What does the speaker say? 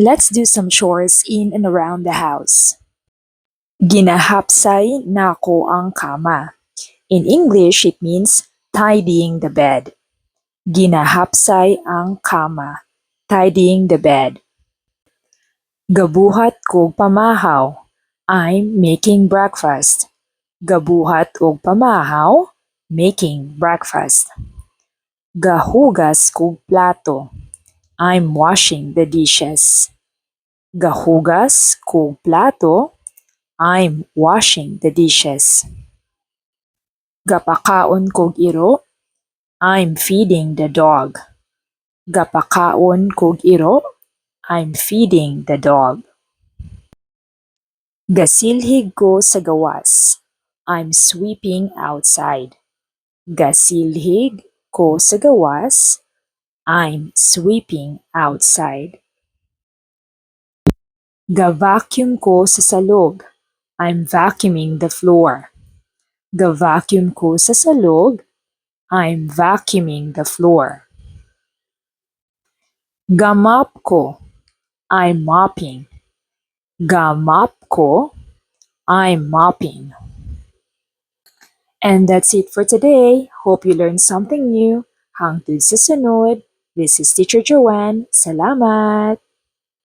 Let's do some chores in and around the house. Ginahapsay nako ang kama. In English, it means tidying the bed. Ginahapsay ang kama. Tidying the bed. Gabuhat kog pamahaw. I'm making breakfast. Gabuhat og pamahaw, making breakfast. Gahugas kog plato. I'm washing the dishes. Gahugas kog plato. I'm washing the dishes. Gapakaon kog iro. I'm feeding the dog. Gapakaon kog iro. I'm feeding the dog. Gasilhig ko sa gawas. I'm sweeping outside. Gasilhig ko sa gawas. I'm sweeping outside. Ga-vacuum ko sa salog. I'm vacuuming the floor. Ga-vacuum ko sa salog. I'm vacuuming the floor. Ga-mop ko. I'm mopping. Ga-mop ko. I'm mopping. And that's it for today. Hope you learned something new. Hangtod sa sunod. This is Teacher Joanne. Salamat!